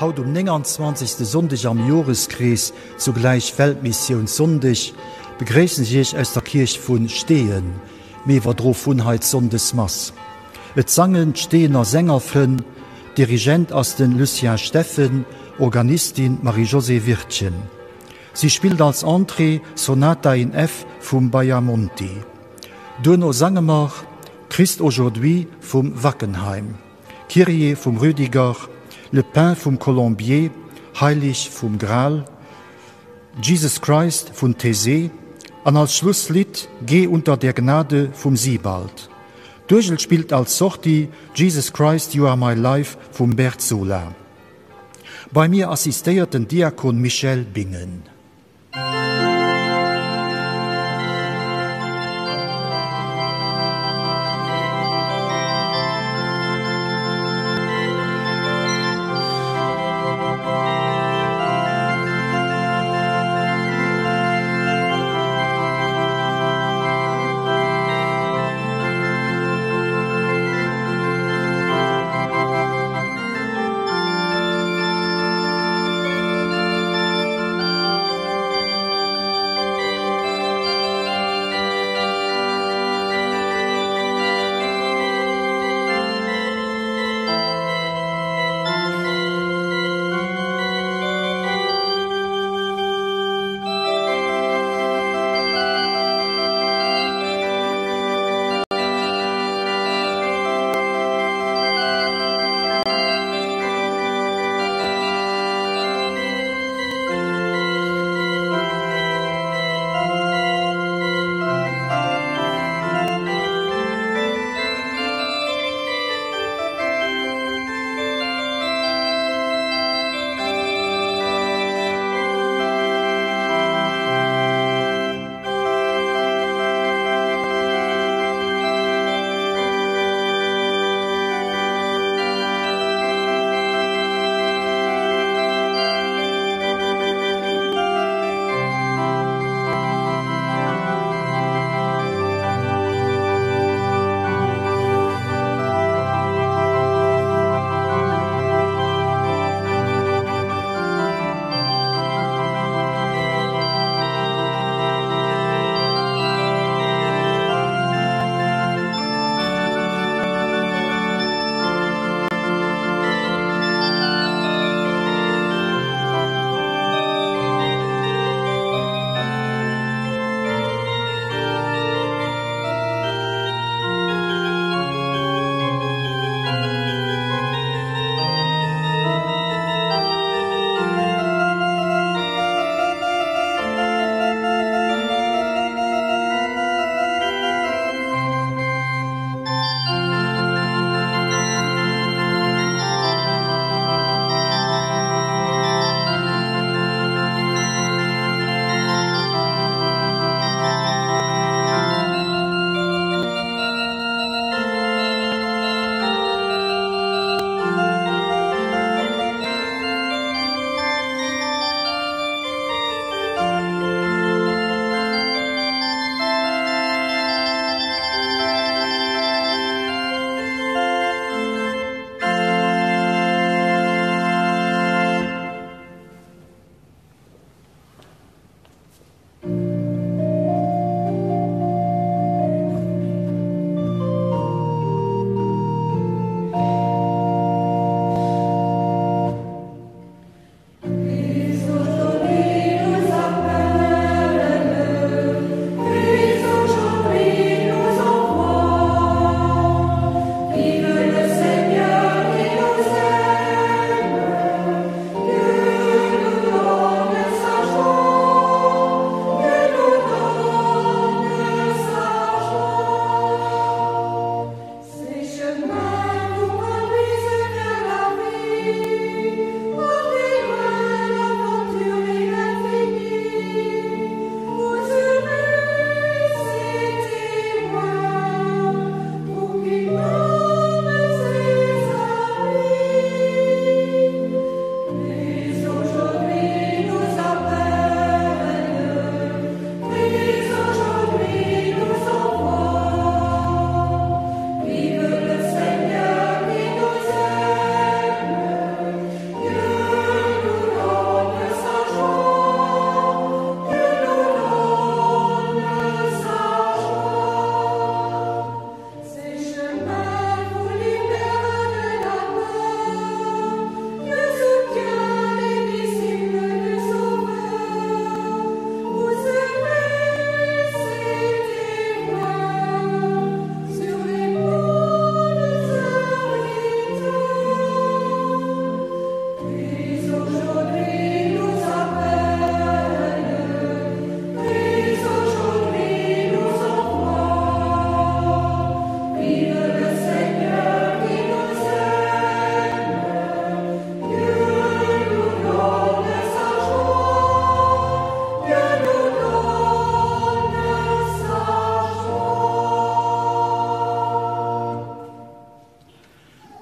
Haut um 29. Sonndeg am Joreskrees, zugläich Weltmissiounssonndeg, begréissen ech Iech aus der Kierch vu Steeën. Mir iwwerdro vun hei d'Sonndesmass. Et sangen d'Steeëner Sängerfrënn, Dirigent ass den Lucien Steffen, Organistin d'Marie-Josée Wirtgen. Si spillt als Entrée Sonata in F vum Baiamonti. Duerno sange mer Christ aujourd'hui vum Wackenheim, Kyrie vum Rüdiger, Le pain vum Colombier, Heilig vum Grahl, Jesus Christ vun Taizé an als Schlusslidd Geh unter der Gnade vum Sebald. D'Uergel spillt als Sortie Jesus Christ You Are My Life vum Bert Sola. Bei mir assistéiert den Diakon Michel Bingen.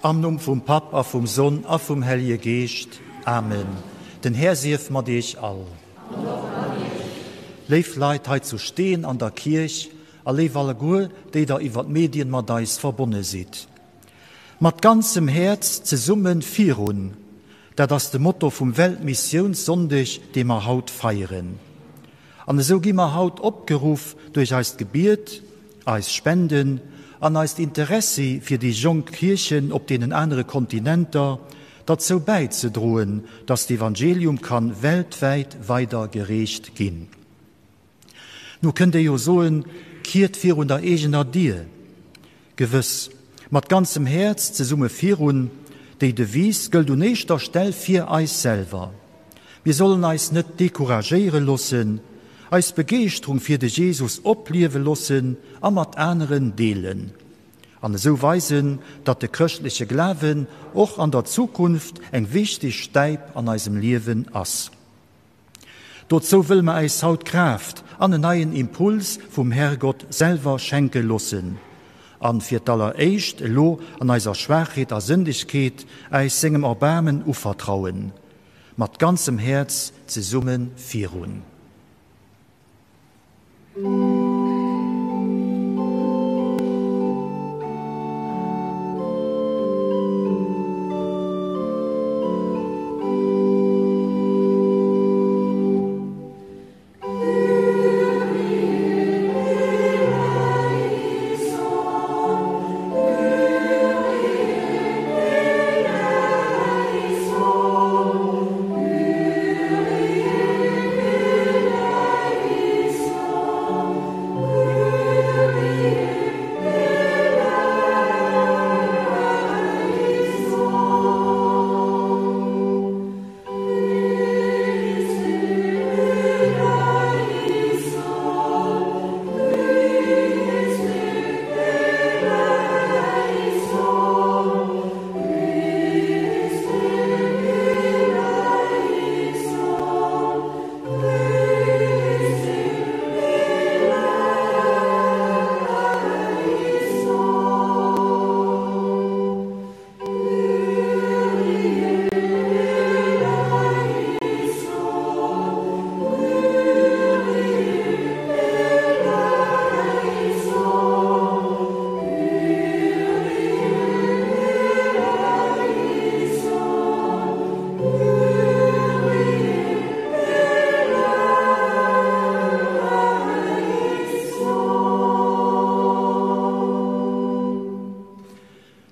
Am Numm vum Papp a vum Sonn a vum Hellje Geescht. Amen. Den Här sief mat iech all. An och mat iech. Léif Leit hei zu Steeën an der Kierch a léif alleguer, déi der iwwer d'Medien mat eis verbonne sidd. Mat ganzem Häerz zesumme virun, dat ass de Motto vum Weltmissiounssonndeg, dee mer haut feieren. An esou gi mer haut opgeruff, duerch eist Gebiet, eis Spenden an eist Interessi fir déi jonk Kierchen op deenen anere Kontinenter, derzou bäizedroen, dass d'Evangelium kann weltwäit weider gereecht ginn. Nu kënnt ee jo soen, Kiert virun der eegener Dier. Gewëss, mat ganzem Häerz zesumme virun, déi Devise gëllt un éischter Stell fir eis selwer. Mir sollen eis net decouragéiere loossen, eis Begeeschterung fir de Jesus opliewe loossen a mat aneren deelen. An esou weisen, datt de chrëschtleche Glawen och an der Zukunft eng wichteg Stäip an eisem Liewen ass. Dozou wëlle mer äis haut Kraaft an en neien Impuls vum Herrgott selwer schenke loossen an fir d'alleréischt elo an eiser Schwaachheet a Sëndegkeet äis sengem Erbaarmen uvertrauen. Mat ganzem Häerz zesumme virun.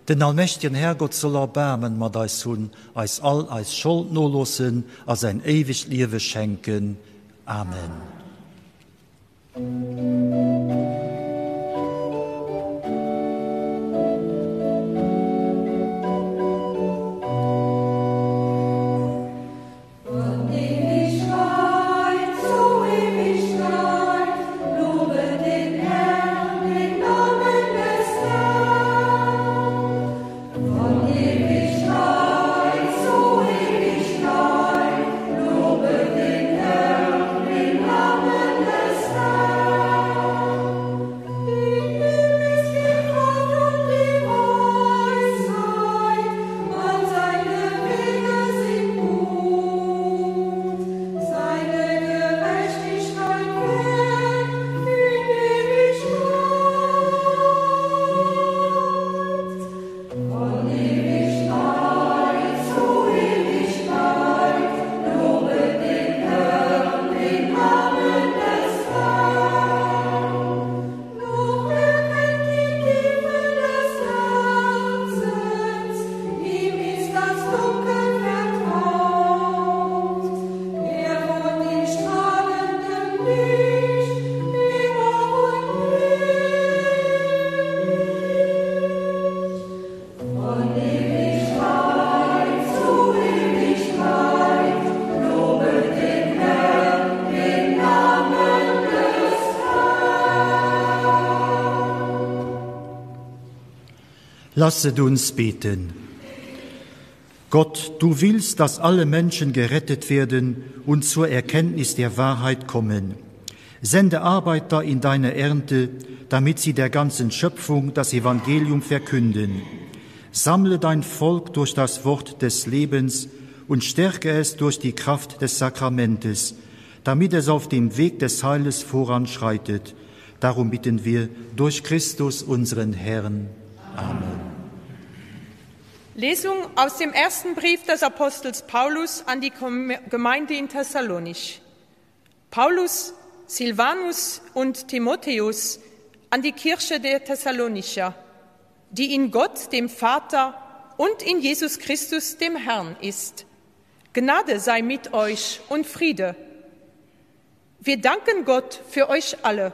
Den allmächtegen Härgott soll Erbaarmen mat eis hunn, eis all eis Schold noloossen a säin éiwegt Liewe schenken. Amen. Von Ewigkeit zu Ewigkeit, lobet den Herrn, den Namen des Herrn. Von Ewigkeit zu Ewigkeit, lobet den Herrn, den Namen des Herrn. In ihm ist die Kraft und die Weisheit, all seine Wege sind gut. Seine Gerechtigkeit währt in Ewigkeit. Von Ewigkeit zu Ewigkeit, lobet den Herrn, den Namen des Herrn. Doch wer kennt die Tiefen des Herzens? Ihm ist das Dunkel vertraut. Er wohnt in strahlendem Licht immer und ewig. Von Ewigkeit zu Ewigkeit, lobet den Herrn, den Namen des Herrn. Lasset uns beten. Gott, du willst, dass alle Menschen gerettet werden und zur Erkenntnis der Wahrheit kommen. Sende Arbeiter in deine Ernte, damit sie der ganzen Schöpfung das Evangelium verkünden. Sammle dein Volk durch das Wort des Lebens und stärke es durch die Kraft des Sakramentes, damit es auf dem Weg des Heiles voranschreitet. Darum bitten wir durch Christus unseren Herrn. Amen. Lesung aus dem ersten Brief des Apostels Paulus an die Gemeinde in Thessalonich. Paulus, Silvanus und Timotheus an die Kirche der Thessalonicher, die in Gott, dem Vater und in Jesus Christus, dem Herrn ist. Gnade sei mit euch und Friede. Wir danken Gott für euch alle,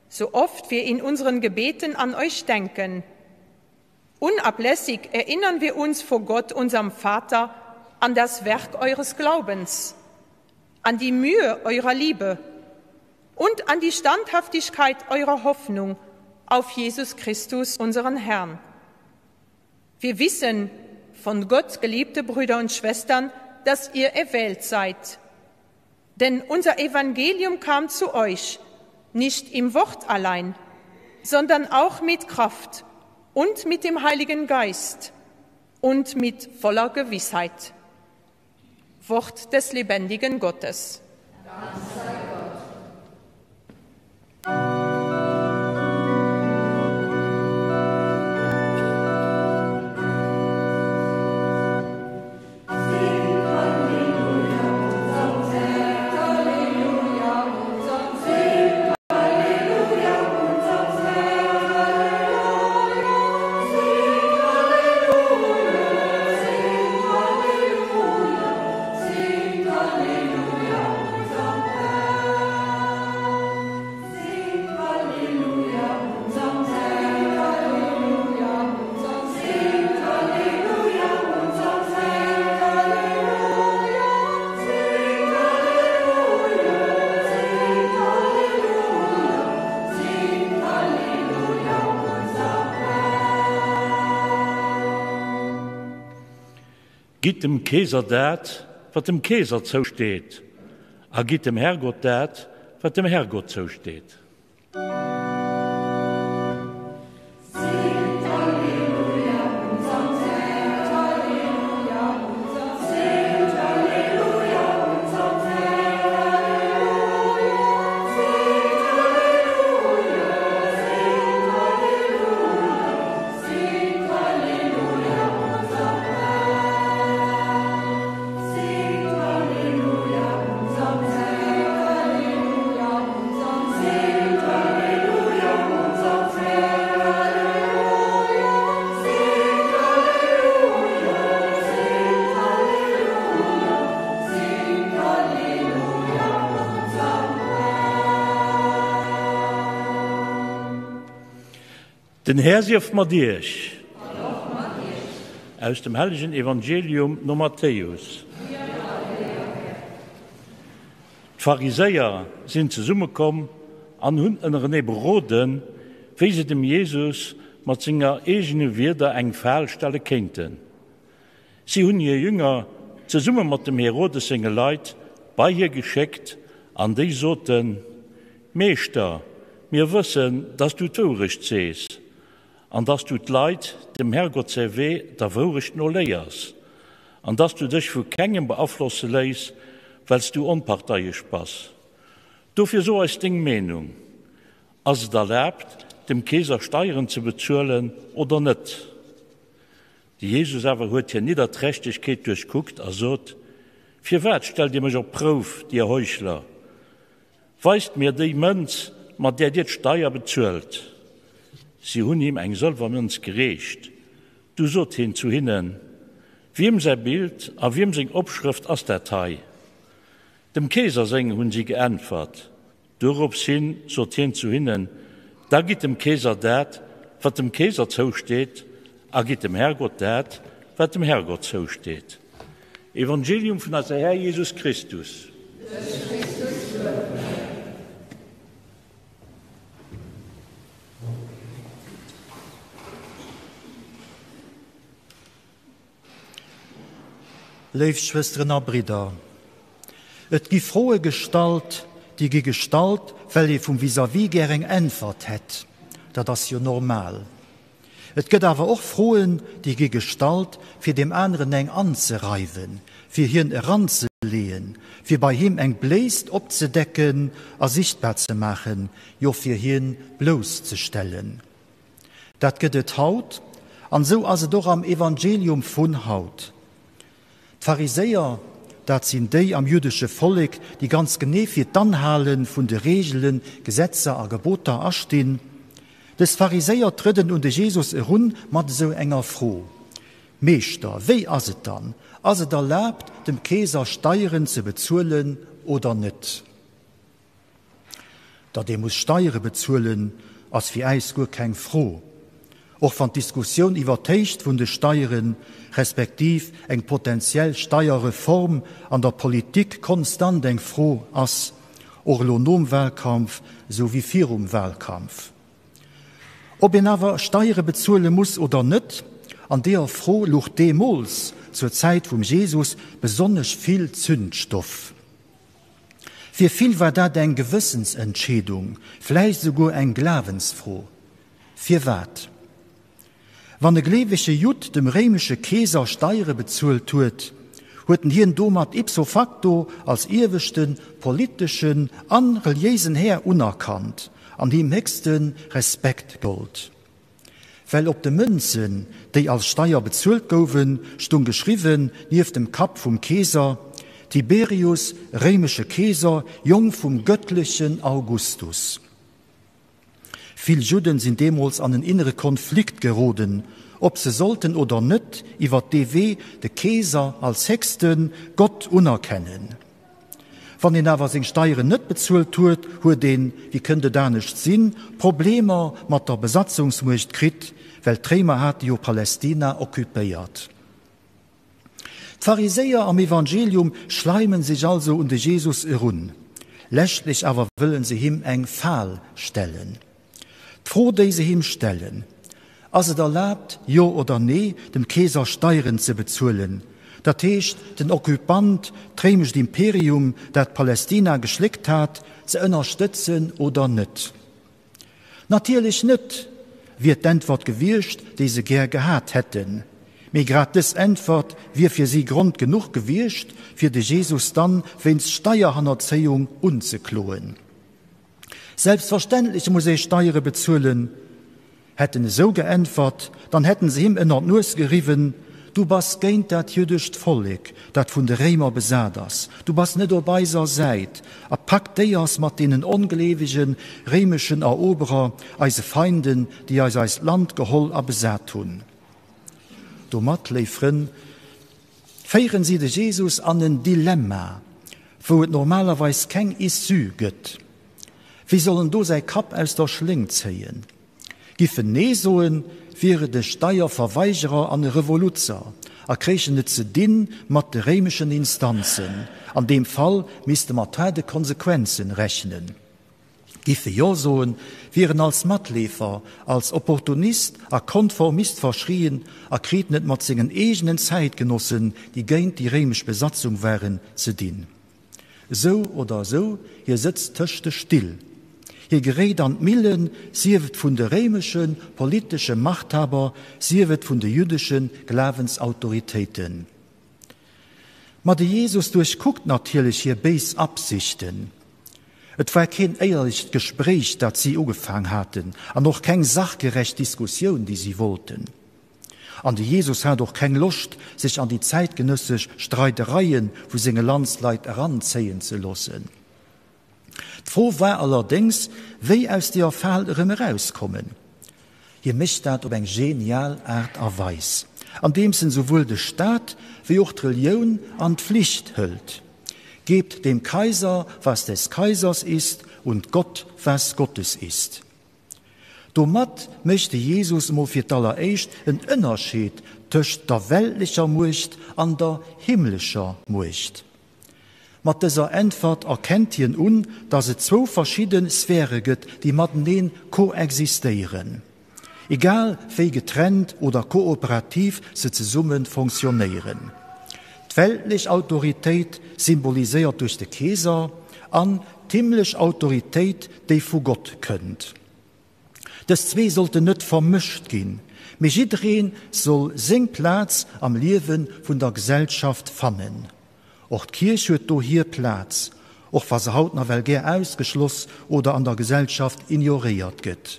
so oft wir in unseren Gebeten an euch denken. Unablässig erinnern wir uns vor Gott, unserem Vater, an das Werk eures Glaubens, an die Mühe eurer Liebe und an die Standhaftigkeit eurer Hoffnung auf Jesus Christus, unseren Herrn. Wir wissen, von Gott geliebte Brüder und Schwestern, dass ihr erwählt seid. Denn unser Evangelium kam zu euch, nicht im Wort allein, sondern auch mit Kraft und mit dem Heiligen Geist und mit voller Gewissheit. Wort des lebendigen Gottes. Dank sei Gott. Gitt dem Keeser dat, wat dem Keeser zousteet, a gitt dem Herrgott dat, wat dem Herrgott zousteet. Den Här sief mat iech. Aus dem hellegen Evangelium nom Matthäus. D'Pharisäer sinn zesummekomm an hunn ënnerenee beroden, wéi se dem Jesus mat senger eegene Wierder eng Fal stelle kéinten. Si hunn hir Jünger zesumme mat dem Herodes senge Leit bei hie geschéckt, an déi soten, Meeschter, mir wëssen, dass du d'Wourecht sees an dass du d'Leit dem Herrgott säi Wee der Wourecht no léiers an dass du dech vu kengem beaflosse léiss, well s du onparteiesch bass. Dofir so eis deng Meenung, Ass et erlaabt, dem Keeser Steieren ze bezuelen oder net? De Jesus awer huet hir Nidderträchtegkeet duerchkuckt a sot, Firwat stellt dir mech op d'Prouf, dir Heuchler? Weist mir déi Mënz, mat där dir d'Steier bezuelt. Si hunn him eng Sëlwermënz gereecht. Du sot hien zu hinnen, Wiem säi Bild a wiem seng Opschrëft ass dat hei? Dem Keeser seng, hunn si geäntwert. Dorops hin sot hien zu hinnen, Da gitt dem Keeser dat, wat dem Keeser zousteet, a gitt dem Herrgott dat, wat dem Herrgott zousteet. Evangelium vun eiser Här Jesus Christus. Dech Christus luewen. Léif Schwësteren a Bridder, et gi Froe gestallt, déi gi gestallt, well ee vum Vis-à-vis gär eng Äntwert hätt. Dat ass jo normal. Et gëtt awer och Froen, déi gi gestallt, fir deem aneren eng anzereiwen, fir hien eranzeleeën, fir bei him eng Bléisst opzedecken a sichtbar ze maachen, jo fir hien blousszestellen. Dat gëtt et haut, an esou ass et och am Evangelium vun haut. D'Pharisäer, dat sinn déi am jüddesche Vollek, déi ganz genee fir d'Anhale vun de Reegelen, Gesetzer a Geboter astinn. Dës Pharisäer trëdden un de Jesus erun mat esou enger Fro, Meeschter, wéi ass et dann? Ass et erlaabt, dem Keeser Steieren ze bezuelen oder net? Datt ee muss Steiere bezuelen, ass fir äis guer keng Fro, och wann d'Diskussioun iwwer d'Héicht vun de Steiere respektiv eng potentiell Steierreform an der Politik konstant eng Fro ass, och elo nom Wahlkampf esou wéi virum Wahlkampf. Ob een awer Steiere bezuele muss oder net, an deeër Fro luch deemools, zur Zäit vum Jesus, besonnesch vill Zündstoff. Fir vill war dat eng Gewëssensentscheedung, vläicht esouguer eng Glawensfro. Firwat? Wann e gleewege Judd dem réimesche Keeser Steiere bezuelt huet, huet en hien domat ipso facto als ieweschten politeschen an reliéisen Här unerkannt an him héchste Respekt gollt. Well op de Mënzen, déi als Steier bezuelt gouwen, stung geschriwwen, nieft dem Kapp vum Keeser, Tiberius, réimesche Keeser, Jong vum gëttlechen Augustus. Vill Judden sinn deemools an en innere Konflikt geroden, ob se sollten oder net iwwer dee Wee de Keeser als héchste Gott unerkennen. Wann een awer seng Steieren net bezuelt huet, huet een, wéi kënnt et anescht sinn, Problemer mat der Besatzungsmuecht kritt, well d'Réimer hate jo Palestina occupéiert. D'Pharisäer am Evangelium schleimen sech also un de Jesus erun, leschtlech awer wëllen se him eng Fal stellen. D'Fro, déi se him stellen, Ass et erlaabt, jo oder nee, dem Keeser Steieren ze bezuelen, dat heescht den Occupant, d'réimescht Imperium, dat Palästina geschléckt hat, ze ënnerstëtzen oder net? Natierlech net, wier d'Äntwert gewiescht, déi se gär gehat hätten. Mee grad dës Äntwert wier fir si Grond genuch gewiescht, fir de Jesus dann wéinst Steierhannerzéiung unzekloen. Selbstverständlech muss ee Steiere bezuelen. Hätt en esou geäntwert, dann hätten se him ënner d'Nues geriwwen, Du bass géint dat jüddescht Vollek, dat vun de Réimer besat ass, du bass net op eiser Säit a paktéiers mat deenen ongleewege réimeschen Eroberer, eise Feinden, déi eis eist Land geholl a besat hunn. Domat, léif Frënn, féieren si de Jesus an en Dilemma, wou et normalerweis keng Issue gëtt. Wéi soll en do säi Kapp aus der Schléng zéien? Giff en Nee soen, wier et e Steierverweigerer an e Revoluzzer a kréich en et ze dinn mat de réimeschen Instanzen. An deem Fall misst e mat haarde Konsequenzen rechnen. Giff e Jo soen, wier en als Matleefer, als Opportunist a Konformist verschrien a kriit en et mat sengen eegenen Zäitgenossen, déi géint déi réimesch Besatzung waren, ze dinn. Esou oder esou, hie sëtzt tëscht de Still. Hie geréit an d'Millen, sief et vun de réimesche politesche Machthaber, sief et vun de jüddesche Glawensautoritéiten. Ma de Jesus duerchkuckt natierlech hir béis Absichten. Et war keen éierlecht Gespréich, dat si ugefaang haten, an och keng sachgerecht Diskussioun, déi si wollten. An de Jesus hat och keng Loscht, sech an déi zäitgenëssesch Streidereie vu senge Landsleit eranzéien ze loossen. D'Fro war allerdéngs, wéi aus deeër Fal erëm erauskommen. Hie mécht dat op eng genial Aart a Weis, andeems en souwuel de Staat wéi och d'Relioun an d'Flicht hëlt, Gebt dem Kaiser, was des Kaisers ist, und Gott, was Gottes ist. Domat mécht de Jesus emol fir d'alleréischt en Ënnerscheed tëscht der weltlecher Muecht an der himmlescher Muecht. Mat dëser Äntwert erkennt hien un, datt et zwou verschidde Sphäre gëtt, déi mateneen koexistéieren, egal wéi getrennt oder kooperativ se zesumme fonctionnéieren. D'weltlech Autoritéit, symboliséiert duerch de Keeser, an d'himmlesch Autoritéit, déi vu Gott kënnt. Dës zwee sollten net vermëscht ginn, Mee jidderee soll seng Plaz am Liewe vun der Gesellschaft fannen. Och d'Kierch huet do hir Plaz, och wa se haut nawell gär ausgeschloss oder an der Gesellschaft ignoréiert gëtt.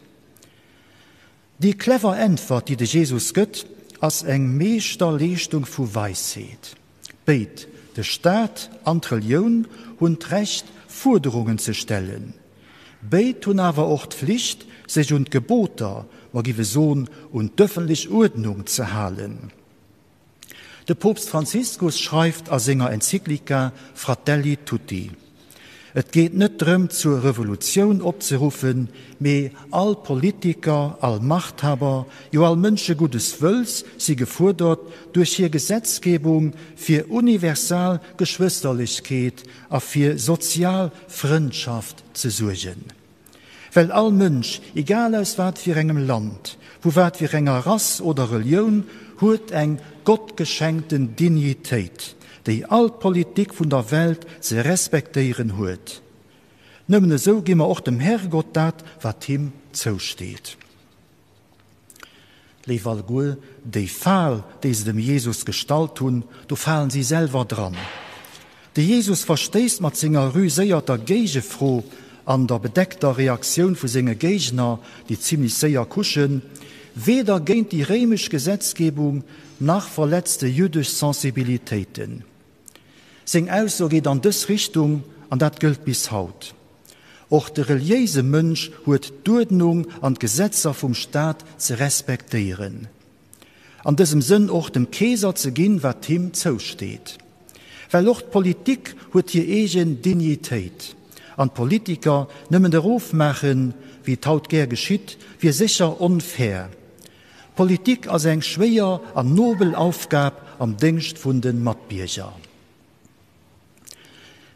Déi clever Äntwert, déi de Jesus gëtt, ass eng Meeschterleeschtung vu Weisheet. Béid, de Staat an d'Relioun, hunn d'Recht, Fuerderungen ze stellen. Béid hunn awer och d'Flicht, sech un d'Geboter, mer giwe soen, un d'ëffentlech Uerdnung ze halen. De Poopst Franziskus schreift a senger Enzyklika Fratelli Tutti, Et geet net drëm zur Revolutioun opzeruffen, mee all Politiker, all Machthaber, jo all Mënsche guddes Wëlls si gefuerdert, duerch hir Gesetzgebung fir universal Geschwësterlechkeet a fir sozial Frëndschaft ze suergen. Well all Mënsch, egal aus wat fir engem Land, vu wat fir enger Rass oder Relioun, huet eng gottgeschenkten Dignitéit, déi all Politik vun der Welt ze respektéieren huet. Nëmmen esou gi mer och dem Herrgott dat, wat him zousteet. Léif alleguer, déi Fal, déi se dem Jesus gestallt hunn, do falen si selwer dran. De Jesus verstéisst mat senger rüséierter Géigefro an der bedeckter Reaktioun vu senge Géigner, déi zimlech séier kuschen, weder géint déi réimesch Gesetzgebung nach verletzt e jüddesch Sensibilitéiten. Seng Ausso geet an dës Richtung, an dat gëllt bis haut. Och de reliéise Mënsch huet d'Uerdnung an d'Gesetzer vum Staat ze respektéieren. An dësem Sënn och dem Keeser ze ginn, wat him zousteet. Well och d'Politik huet hir eegen Dignitéit. An d'Politiker nëmmen erofmaachen, wéi et haut gär geschitt, wier sécher onfair. Politik ass eng schwéier an nobel Aufgab am Déngscht vun de Matbierger.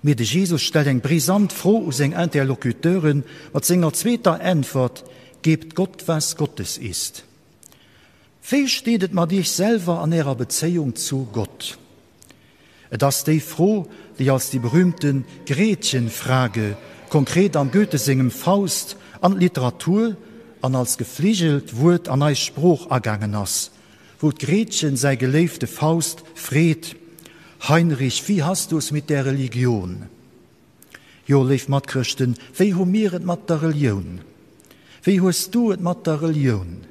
Mee de Jesus stellt eng brisant Fro u seng Interlocuteure mat senger zweeter Äntwert, Gebt Gott, was Gottes ist. Wéi steet et mat iech selwer an ärer Bezéiung zu Gott? Et ass déi Fro, déi als déi berühmte Gretchenfrage konkret am Goethe sengem Faust an d'Literatur an als gefligelt Wuert an eis Sprooch agaangen ass, wou d'Gretchen säi geléifte Faust freet, Heinrich, wie hast du's mit der Religion? Jo, léif Matchrëschten, wéi hu mir et mat der Relioun? Wéi hues du et mat der Relioun?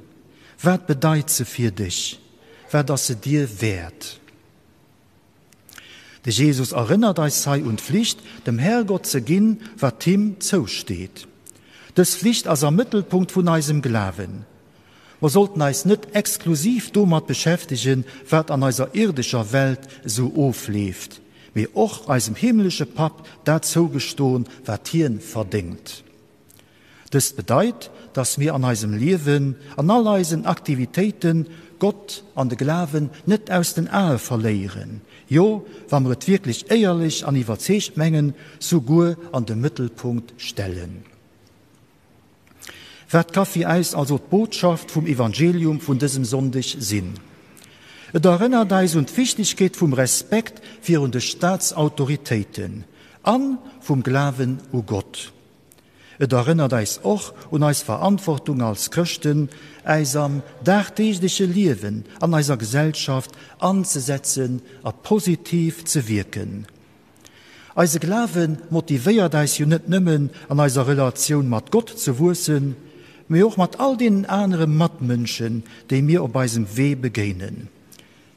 Wat bedeit se fir dech? Wat ass se dir wäert? De Jesus erënnert eis hei un d'Flicht, dem Herrgott ze ginn, wat him zousteet. Dës Flicht ass am Mëttelpunkt vun eisem Glawen. Mer sollten eis net exklusiv domat beschäftegen, wat an eiser ierdescher Welt esou ofleeft, mee och eisem himmlesche Papp dat zougestoen, wat hien verdéngt. Dëst bedeit, dass mir an eisem Liewen, an all eisen Aktivitéiten, Gott an de Glawen net aus den Ae verléieren, jo, wa mer et wierklech éierlech an iwwerzeegt mengen, souguer an de Mëttelpunkt stellen. Wat ka fir äis also d'Botschaft vum Evangelium vun dësem Sonndeg sinn? Et erënnert eis un d'Wichtegkeet vum Respekt virun de Staatsautoritéiten a vum Glawen u Gott. Et erënnert äis och un eis Verantwortung als Chrëschten, äis am dagdeegleche Liewen an eiser Gesellschaft anzesetzen a positiv ze wierken. Eise Glawe motivéiert äis jo net nëmmen an eiser Relatioun mat Gott ze wuessen, mee och mat all deenen anere Matmënschen, déi mir op eisem Wee begéinen.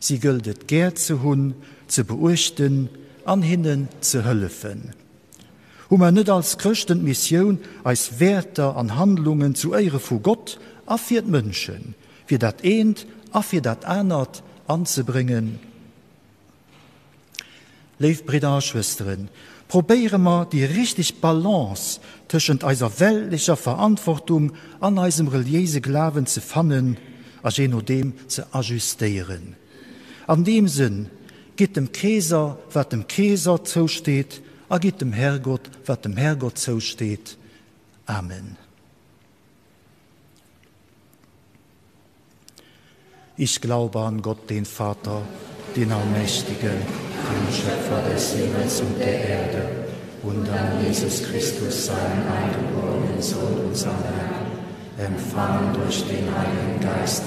Si gëllt et gär ze hunn, ze beuechten an hinnen ze hëllefen. Hu mer net als Chrëschten d'Missioun, eis Wäerter an Handlungen zu Éiere vu Gott a fir d'Mënschen, fir dat eent a fir dat anert anzebréngen? Léif Bridder a Schwësteren, probéiere mer déi richteg Balance tëschent eiser weltlecher Verantwortung an eisem reliéise Glawen ze fannen a jee nodeem ze ajustéieren. An deem Sënn, Gitt dem Keeser, wat dem Keeser zousteet, a gitt dem Herrgott, wat dem Herrgott zousteet. Amen. Ich glaube an Gott, den Vater, den Allmächtigen, den Schöpfer des Himmels und der Erde, und an Jesus Christus, seinen eingeborenen Sohn, unseren Herrn, empfangen durch den Heiligen Geist,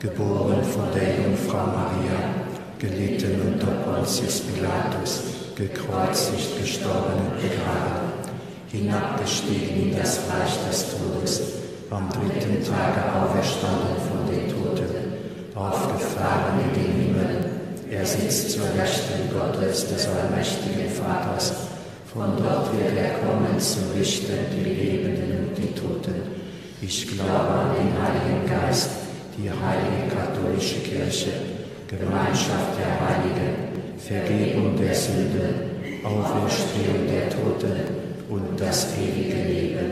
Geboren von der Jungfrau Maria, gelitten unter Pontius Pilatus, gekreuzigt, gestorben und begraben, hinabgestiegen in das Reich des Todes, am dritten Tage auferstanden von den Toten, aufgefahren in den Himmel, er sitzt zur Rechten Gottes des allmächtigen Vaters, von dort wird er kommen zu richten die Lebenden und die Toten. Ich glaube an den Heiligen Geist, die heilige katholische Kirche, Gemeinschaft der Heiligen, Vergebung der Sünden, Auferstehung der Toten und das ewige Leben.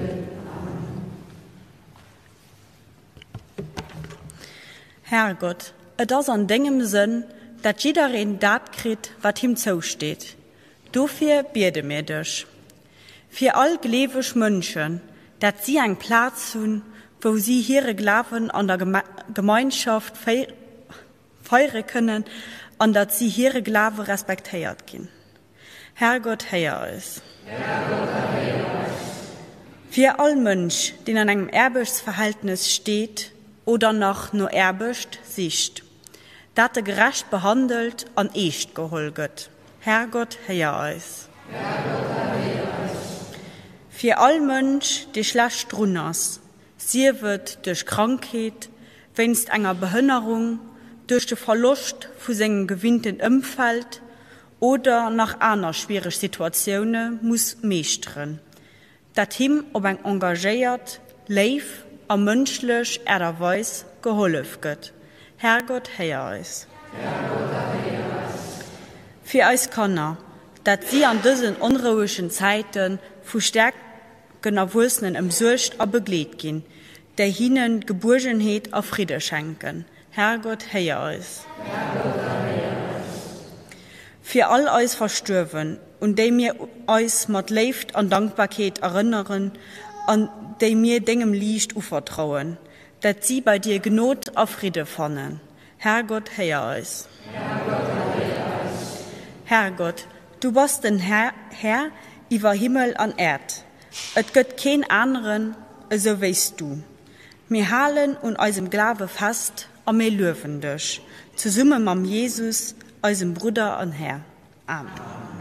Herrgott, et ass an dengem Sënn, dat jiddereen dat kritt, wat him zousteet. Dofir biede mir dech fir all gleeweg Mënschen, dat si eng Plaz hunn, wou si hire Glawen an der Gemeinschaft feiere kënnen an dat si hire Glawe respektéiert ginn. Herrgott, héier eis. Fir all Mënsch, deen an engem Aarbechtsverhältnes steet oder nach no Aarbecht sicht, dat e gerecht behandelt an eescht geholl gëtt. Herrgott, héier eis. Fir all Mënsch, dee schlecht drun ass, sief et duerch Krankheet, wéinst enger Behënnerung, duerch de Verloscht vu sengem gewinnten Ëmfeld oder nach aner schwiereg Situatioune muss meeschteren, dat him op eng engagéiert, léif a mënschlech Aart a Weis gehollef gëtt. Herrgott, héier eis. Fir eis Kanner, dat si an dësen onrouegen Zäite vu staarken Erwuessenen ëmsuergt a begleet ginn, déi hinne Gebuergenheet a Fridde schenken. Herrgott, héier eis. Fir all eis Verstuerwen, un déi mir eis mat Léift an Dankbarkeet erënneren an déi mir dengem Liicht uvertrauen, dat si bei dir Gnod a Fridde fannen. Herrgott, héier eis. Herrgott, du bass den Här iwwer Himmel an Äerd. Et gëtt keen aneren esou wéi s du. Mir halen un eisem Glawe fest a mir luewen dech, zesumme mam Jesus, eisem Brudder an Här. Amen.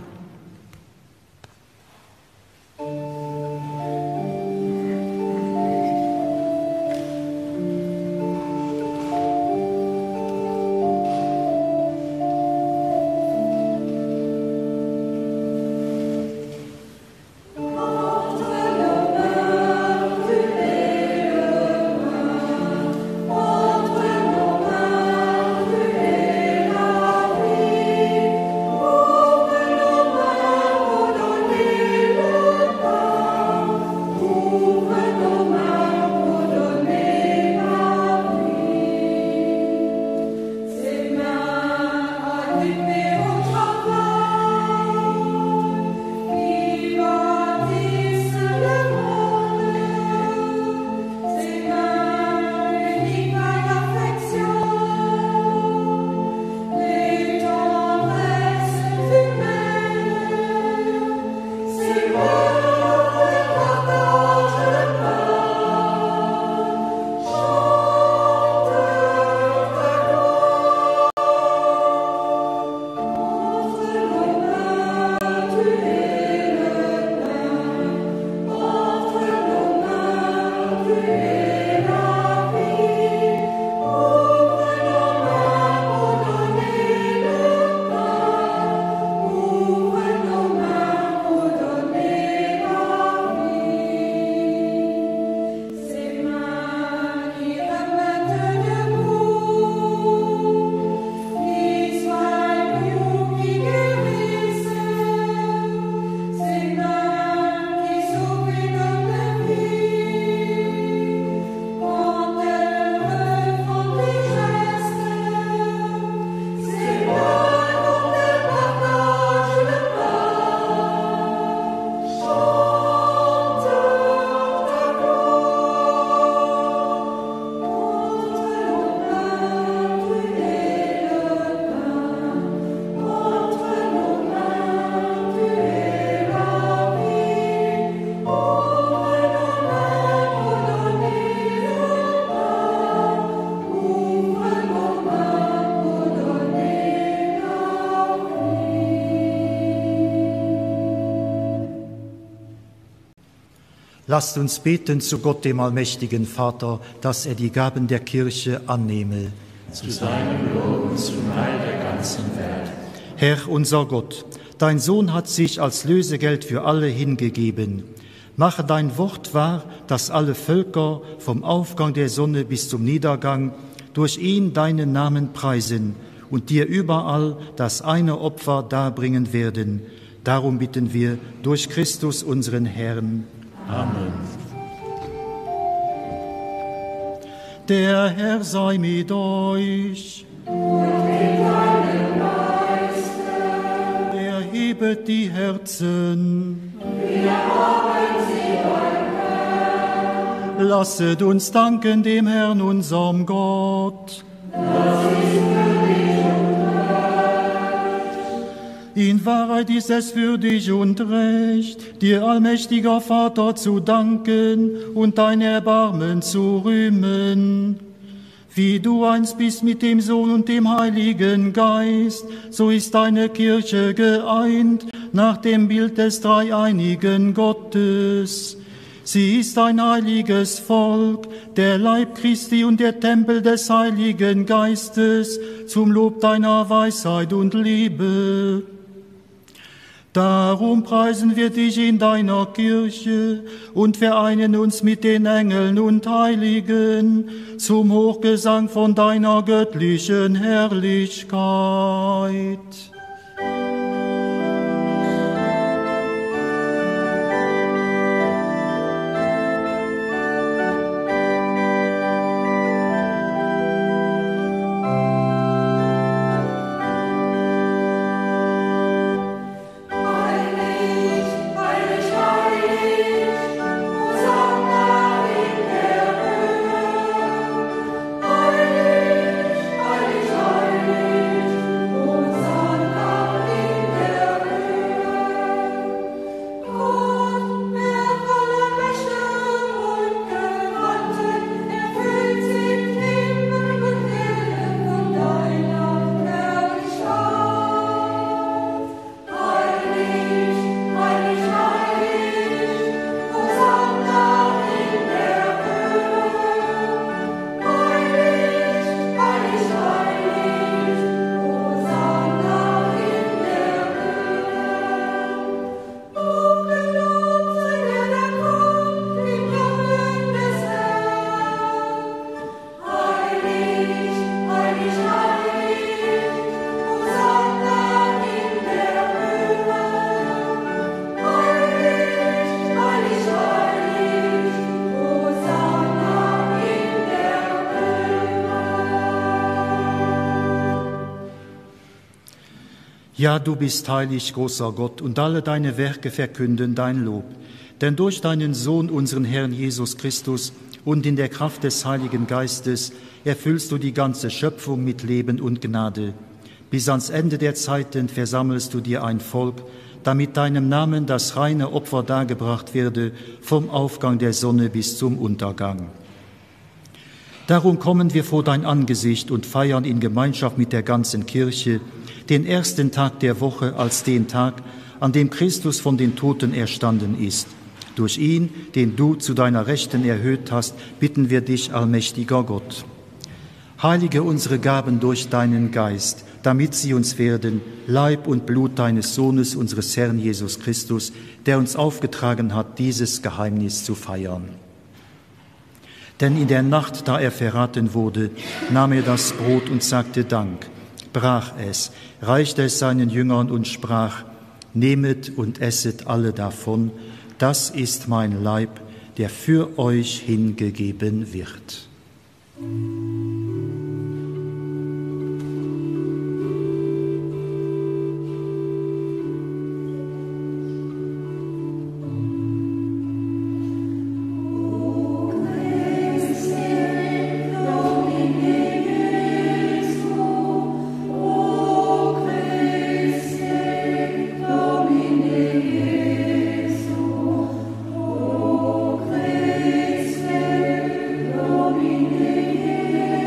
Lasst uns beten zu Gott, dem allmächtigen Vater, dass er die Gaben der Kirche annehme. Zu seinem Lob und zum Heil der ganzen Welt. Herr unser Gott, dein Sohn hat sich als Lösegeld für alle hingegeben. Mache dein Wort wahr, dass alle Völker vom Aufgang der Sonne bis zum Niedergang durch ihn deinen Namen preisen und dir überall das eine Opfer darbringen werden. Darum bitten wir durch Christus unseren Herrn. Amen. Der Herr sei mit euch. Und mit deinem Geiste. Erhebet die Herzen. Wir haben sie beim Herrn. Lasset uns danken dem Herrn, unserem Gott. Das ist würdig und recht. In Wahrheit ist es würdig und recht, dir allmächtiger Vater zu danken und dein Erbarmen zu rühmen. Wie du eins bist mit dem Sohn und dem Heiligen Geist, so ist deine Kirche geeint nach dem Bild des dreieinigen Gottes. Sie ist ein heiliges Volk, der Leib Christi und der Tempel des Heiligen Geistes, zum Lob deiner Weisheit und Liebe. Darum preisen wir dich in deiner Kirche und vereinen uns mit den Engeln und Heiligen zum Hochgesang von deiner göttlichen Herrlichkeit. Heilig, heilig, heilig, Hosanna in der Höhe. Heilig, heilig, heilig, Hosanna in der Höhe. Gott, Herr aller Mächte und Gewalten, erfüllt sind Himmel und Erde von deiner Herrlichkeit. Heilig, heilig, heilig, Hosanna in der Höhe. Heilig, heilig, heilig, Hosanna in der Höhe. Hochgelobt sei der, der kommt im Namen des Herrn. Heilig, heilig, heilig, Hosanna in der Höhe. Heilig, heilig, heilig, Hosanna in der Höhe. Ja, du bist heilig, großer Gott, und alle deine Werke verkünden dein Lob. Denn durch deinen Sohn, unseren Herrn Jesus Christus, und in der Kraft des Heiligen Geistes erfüllst du die ganze Schöpfung mit Leben und Gnade. Bis ans Ende der Zeiten versammelst du dir ein Volk, damit deinem Namen das reine Opfer dargebracht werde, vom Aufgang der Sonne bis zum Untergang. Darum kommen wir vor dein Angesicht und feiern in Gemeinschaft mit der ganzen Kirche den ersten Tag der Woche als den Tag, an dem Christus von den Toten erstanden ist. Durch ihn, den du zu deiner Rechten erhöht hast, bitten wir dich, allmächtiger Gott. Heilige unsere Gaben durch deinen Geist, damit sie uns werden, Leib und Blut deines Sohnes, unseres Herrn Jesus Christus, der uns aufgetragen hat, dieses Geheimnis zu feiern. Denn in der Nacht, da er verraten wurde, nahm er das Brot und sagte Dank, brach es, reichte es seinen Jüngern und sprach, Nehmet und esset alle davon, das ist mein Leib, der für euch hingegeben wird. O Christe, Domine Jesu, O Christe, Domine Jesu, O Christe, Domine Jesu.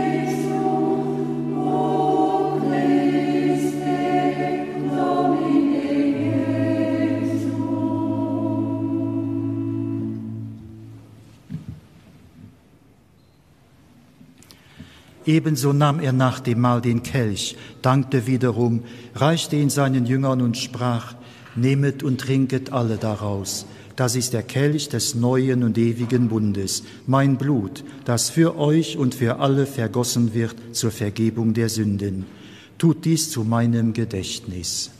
Ebenso nahm er nach dem Mahl den Kelch, dankte wiederum, reichte ihn seinen Jüngern und sprach: Nehmet und trinket alle daraus. Das ist der Kelch des neuen und ewigen Bundes, mein Blut, das für euch und für alle vergossen wird zur Vergebung der Sünden. Tut dies zu meinem Gedächtnis.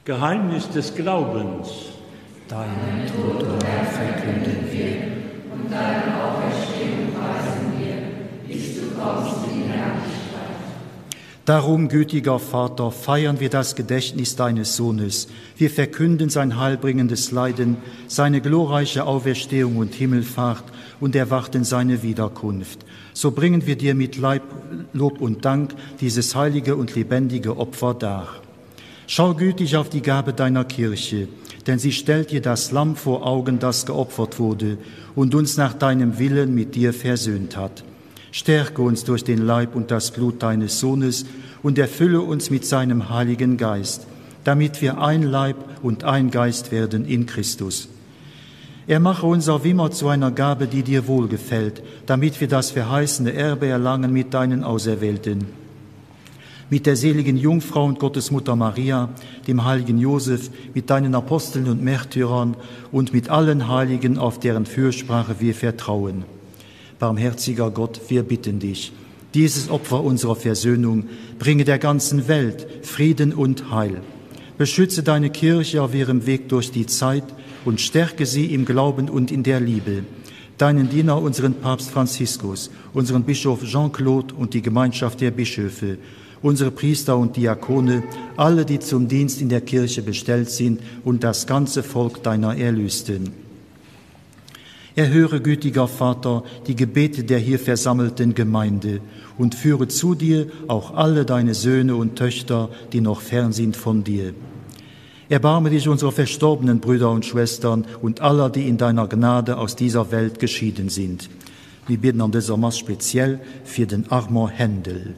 Geheimnis des Glaubens. Deinen Tod, o Herr, verkünden wir und deine Auferstehung preisen wir, bis du kommst in die Herrlichkeit. Darum, gütiger Vater, feiern wir das Gedächtnis deines Sohnes. Wir verkünden sein heilbringendes Leiden, seine glorreiche Auferstehung und Himmelfahrt und erwarten seine Wiederkunft. So bringen wir dir mit Leib, Lob und Dank dieses heilige und lebendige Opfer dar. Schau gütig auf die Gabe deiner Kirche, denn sie stellt dir das Lamm vor Augen, das geopfert wurde und uns nach deinem Willen mit dir versöhnt hat. Stärke uns durch den Leib und das Blut deines Sohnes und erfülle uns mit seinem Heiligen Geist, damit wir ein Leib und ein Geist werden in Christus. Er mache uns auf immer zu einer Gabe, die dir wohlgefällt, damit wir das verheißene Erbe erlangen mit deinen Auserwählten mit der seligen Jungfrau und Gottesmutter Maria, dem heiligen Josef, mit deinen Aposteln und Märtyrern und mit allen Heiligen, auf deren Fürsprache wir vertrauen. Barmherziger Gott, wir bitten dich, dieses Opfer unserer Versöhnung bringe der ganzen Welt Frieden und Heil. Beschütze deine Kirche auf ihrem Weg durch die Zeit und stärke sie im Glauben und in der Liebe. Deinen Diener, unseren Papst Franziskus, unseren Bischof Jean-Claude und die Gemeinschaft der Bischöfe, unsere Priester und Diakone, alle, die zum Dienst in der Kirche bestellt sind und das ganze Volk deiner Erlösten. Erhöre, gütiger Vater, die Gebete der hier versammelten Gemeinde und führe zu dir auch alle deine Söhne und Töchter, die noch fern sind von dir. Erbarme dich unserer verstorbenen Brüder und Schwestern und aller, die in deiner Gnade aus dieser Welt geschieden sind. Wir bitten an dëser Mass speziell fir den Armand Hendel.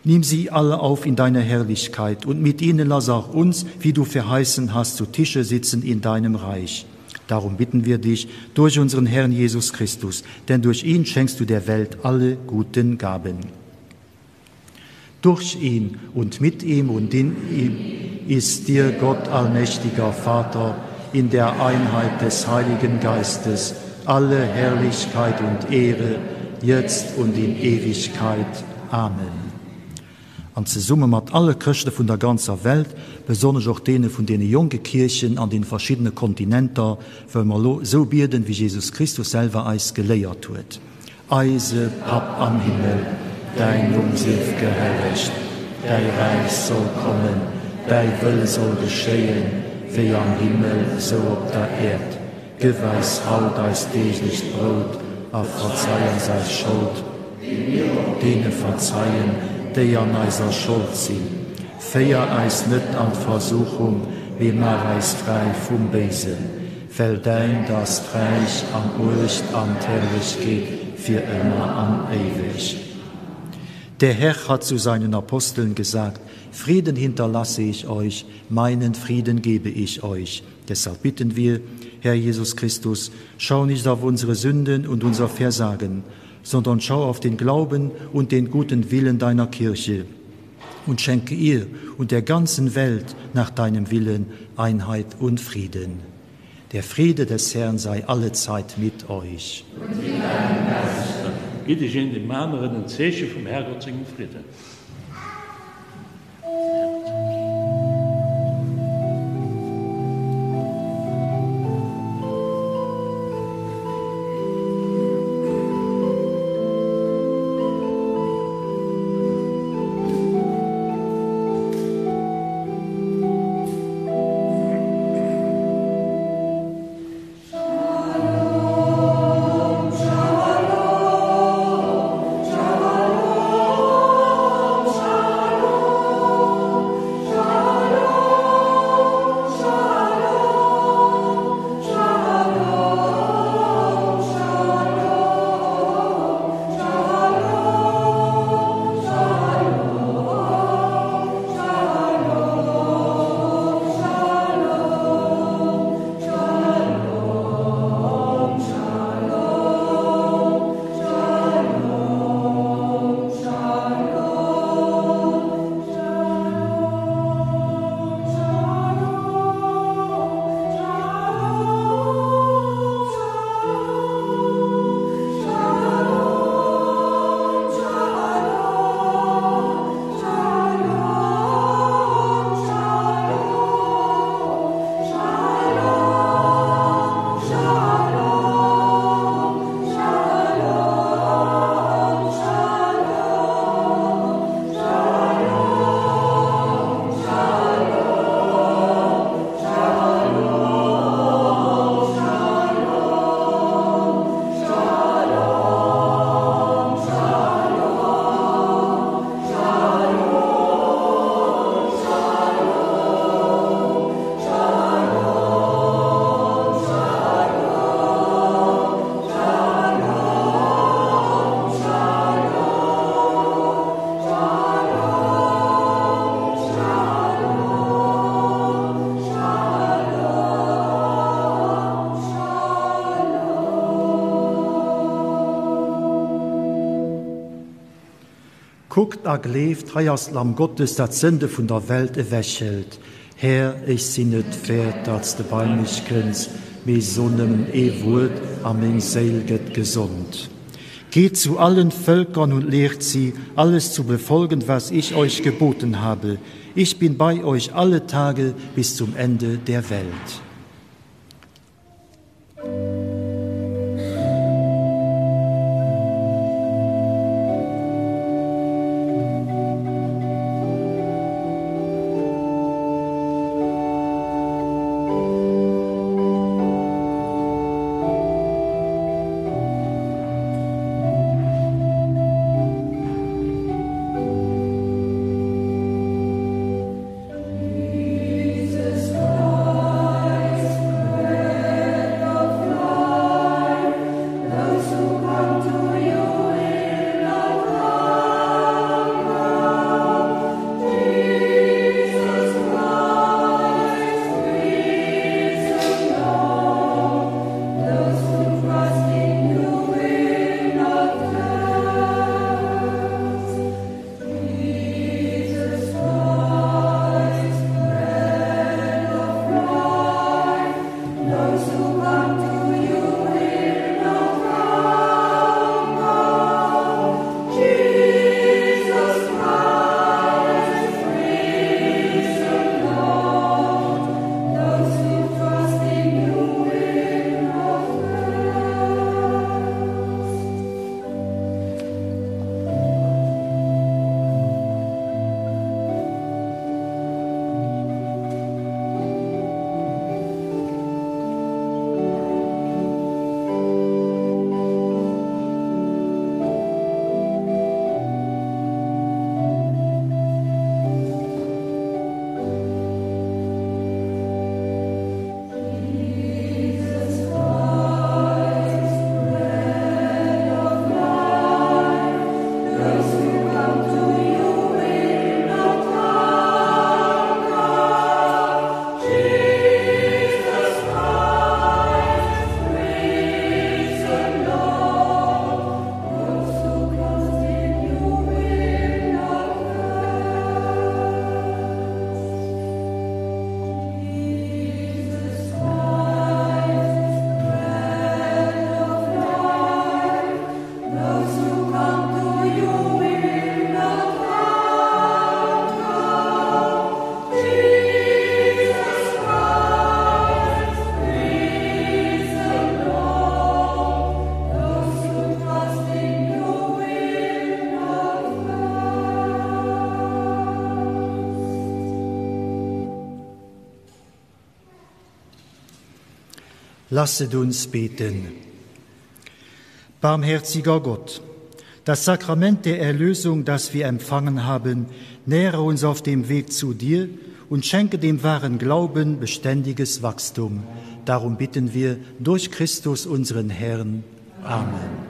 Nimm sie alle auf in deine Herrlichkeit und mit ihnen lass auch uns, wie du verheißen hast, zu Tische sitzen in deinem Reich. Darum bitten wir dich durch unseren Herrn Jesus Christus, denn durch ihn schenkst du der Welt alle guten Gaben. Durch ihn und mit ihm und in ihm ist dir Gott allmächtiger Vater in der Einheit des Heiligen Geistes alle Herrlichkeit und Ehre, jetzt und in Ewigkeit. Amen. An zesumme mat alle Chrëschte vun der ganzer Welt, besonnesch och deene vun deene jonke Kierchen an den verschiddene Kontinenter, wëlle mer elo esou bieden, wéi Jesus Christus selwer eis geléiert huet. Eise Papp am Himmel, däin Numm sief gehellegt, däi Räich soll kommen, däi Wëlle soll geschéien, wéi am Himmel, esou op der Äerd. Gëff eis haut eist deeglecht Brout a verzei eis eis Schold, wéi mir och deene verzeien, déi an eiser Schold sinn. Féier eis net an d'Versuchung, mee maach eis fräi vum Béisen. Well däint ass d'Räich an d'Muecht an d'Herrlechkeet fir ëmmer an éiweg. Der Herr hat zu seinen Aposteln gesagt, Frieden hinterlasse ich euch, meinen Frieden gebe ich euch. Deshalb bitten wir, Herr Jesus Christus, schau nicht auf unsere Sünden und unser Versagen, sondern schau auf den Glauben und den guten Willen deiner Kirche und schenke ihr und der ganzen Welt nach deinem Willen Einheit und Frieden. Der Friede des Herrn sei allezeit mit euch. Und mit deinem Geiste. Gitt iech een deem aneren en Zeeche vum Herrgott sengem Fridden. Kuckt a gleeft, hei ass d'Lamm Gottes, dat d'Sënde vun der Welt ewechhëlt. Här, ech sinn net wäert, datt s de bei mech kënns, mee so nëmmen ee Wuert, a meng Séil gëtt gesond. Geht zu allen Völkern und lehrt sie, alles zu befolgen, was ich euch geboten habe. Ich bin bei euch alle Tage bis zum Ende der Welt. Lasset uns beten. Barmherziger Gott, das Sakrament der Erlösung, das wir empfangen haben, nähre uns auf dem Weg zu dir und schenke dem wahren Glauben beständiges Wachstum. Darum bitten wir durch Christus unseren Herrn. Amen.